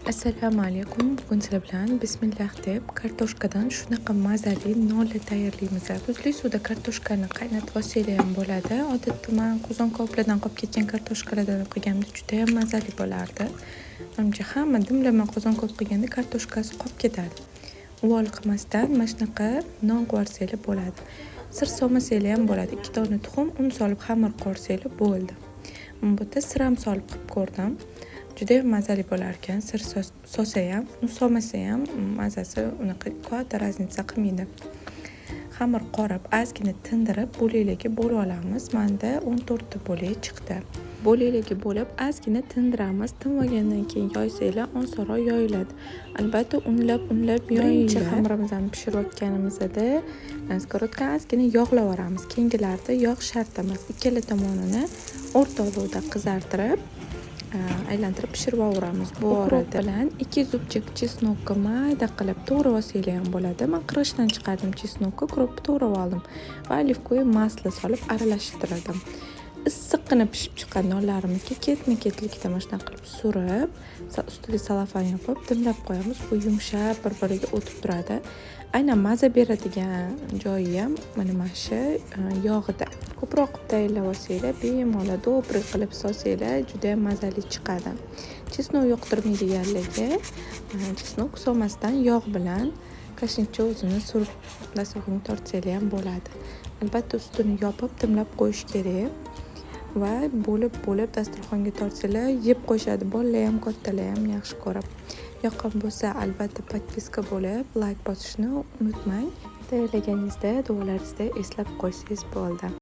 Assalomu alaykum. Bugun sizlar bilan bismillah deb kartoshkadan shunaqa mazali nonlar tayyorlaymiz. Tuzli suvda kartoshkani qaynatib olsanglar ham bo'ladi. Odatda man qozon kaboblardan qolib ketgan kartoshkalardan qilganimda judayam mazali bo'lardi. Manimcha, hamma dimlama qozon kabob qilganda kartoshkasi qolib ketadi. Uvol qilmasdan mana shunaqa non qilib yuborsanglar bo'ladi. Sir solmasanglar ham bo'ladi. 2 dona tuxum, un solib xamir qo'rsanglar bo'ldi. Bu yerda sir ham solib qilib ko'rdim. Judayam mazali bo'lar ekan. Sir solsa ham, un solmasa ham mazasi unaqa katta разница qilmaydi. Xamir qorib, ozgina tindirib, bo'laklarga bo'lib olamiz. Menda 14 ta bo'lak chiqdi. Bo'laklarga bo'lib, ozgina tindiramiz. Tinib olgandan keyin yoysanglar, osonroq yoyiladi. Albatta, unlab unlab yoyinglar. Xamirimizni pishirayotganimizda сковородка ni ozgina yog'lab yuboramiz. Keyingilarida yog' shart emas. Ikkala tomonini o'rta olovda qizartirib, aylantirib pishirib olaveramiz. Bu orada bilan 2 зубчик чеснок ni mayda qilib to'g'rab olsanglar ham bo'ladi. Man qirg'ichdan chiqardim чеснок ni, укроп ni to'g'rab oldim va оливковое масло solib aralashtirdim. Issiqqina pishib chiqqan nonlarimizga ketma-ketlikda mana shunaqa qilib surib, ustiga salofan yopib dimlab qo'yamiz. Bu yumshab, bir-biriga o'tib turadi. Aynan maza beradigan joyi ham mana shu yog'ida. Ko'proq qilib tayyorlab olsanglar, bemalol добрый qilib solsanglar, judayam mazali chiqadi. Чеснок yoqtirmaydiganlarga чеснок solmasdan yog' bilan kashnikcha o'zini surib dasturxonga tortsanglar ham bo'ladi. Albatta, ustini yopib dimlab qo'yish kerak va bo'lib-bo'lib dasturxonga tortsanglar, yeb qo'yishadi. Bolalar ham, kattalar ham yaxshi ko'rib. Yoqqan bo'lsa, albatta подписка bo'lib, layk bosishni unutmang. Tayyorlaganingizda duolaringizda eslab qo'ysangiz bo'ldi.